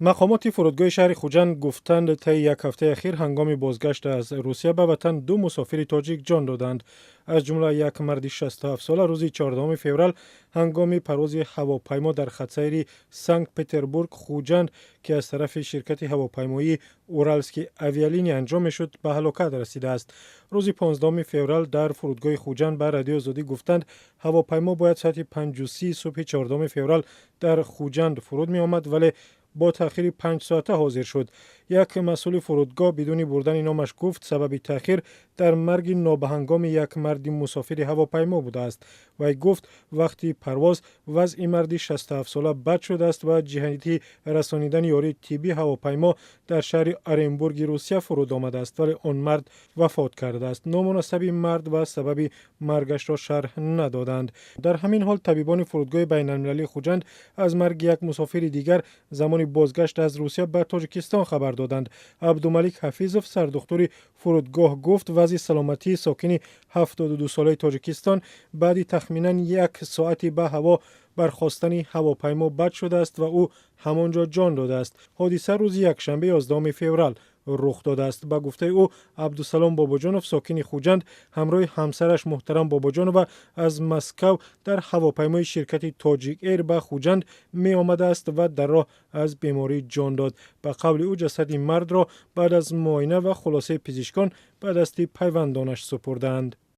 Мақомоти фурудгоҳи шаҳри Хуҷанд гуфтанд, таи як ҳафтаи ахир ҳангоми бозгашт аз Русия ба ватан ду мусофири тоҷик ҷон доданд. Аз ҷумла як марди 67-сола рӯзи 14 феврал ҳангоми парвози ҳавопаймо дар хатсайри Санкт Петербург Хуҷанд, ки аз тарафи ширкати ҳавопаймоии Уральские авиалинии анҷом мешуд, ба ҳалокат расидааст. Рӯзи 15 феврал дар фурудгоҳи Хуҷанд ба Радиои Озодӣ гуфтанд, ҳавопаймо бояд соати 5:30 субҳи 14 феврал дар Хуҷанд фуруд меомад, вале бо таъхири 5-соата ҳозир шуд. Як масъули фурудгоҳ бидуни бурдани номаш гуфт, сабаби таъхир дар марги нобаҳангоми як марди мусофири ҳавопаймо будааст. Вай гуфт, вақти парвоз вазъи марди 67-сола бад шудааст ва ҷиҳати расонидани ёрии тиббӣ ҳавопаймо дар шаҳри Оренбурги Русия фуруд омадааст, вале он мард вафот кардааст. Ному насаби мард ва сабаби маргашро шарҳ надоданд. Дар ҳамин ҳол табибони фурудгоҳи байналмилалии Хуҷанд аз марги як мусофири дигар замони бозгашт аз Русия ба Тоҷикистон хабар доданд. Абдумалик Ҳафизов, сардухтури фурудгоҳ, гуфт, вазъи саломатии сокини 72-солаи Тоҷикистон баъди тахминан як соати ба ҳаво бархостани ҳавопаймо бад шудааст ва ӯ ҳамон ҷо ҷон додааст. Ҳодиса рӯзи якшанбе, 11 феврал рух додааст. Ба гуфтаи ӯ, Абдусалом Бобоҷонов, сокини Хуҷанд, ҳамроҳи ҳамсараш Муҳтарам Бобоҷонова аз Москав дар ҳавопаймои ширкати Тоҷик Эйр ба Хуҷанд меомадааст ва дар роҳ аз беморӣ ҷон дод. Ба қавли ӯ, ҷасади мардро баъд аз муоина ва хулосаи пизишкон ба дасти пайвандонаш супурдаанд.